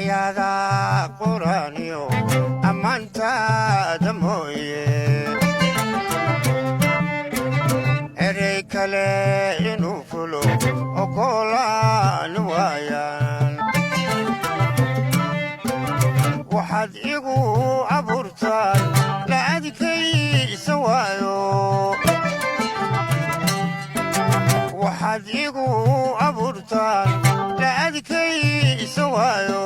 Ayaada quraaniyo ammaantaada mooye, erey kale inuu fulo ogolaan waayaan. Waxaad igu abuurtaan la adkaysa waayo. Waxaad igu abuurtaan la adkaysa waayo.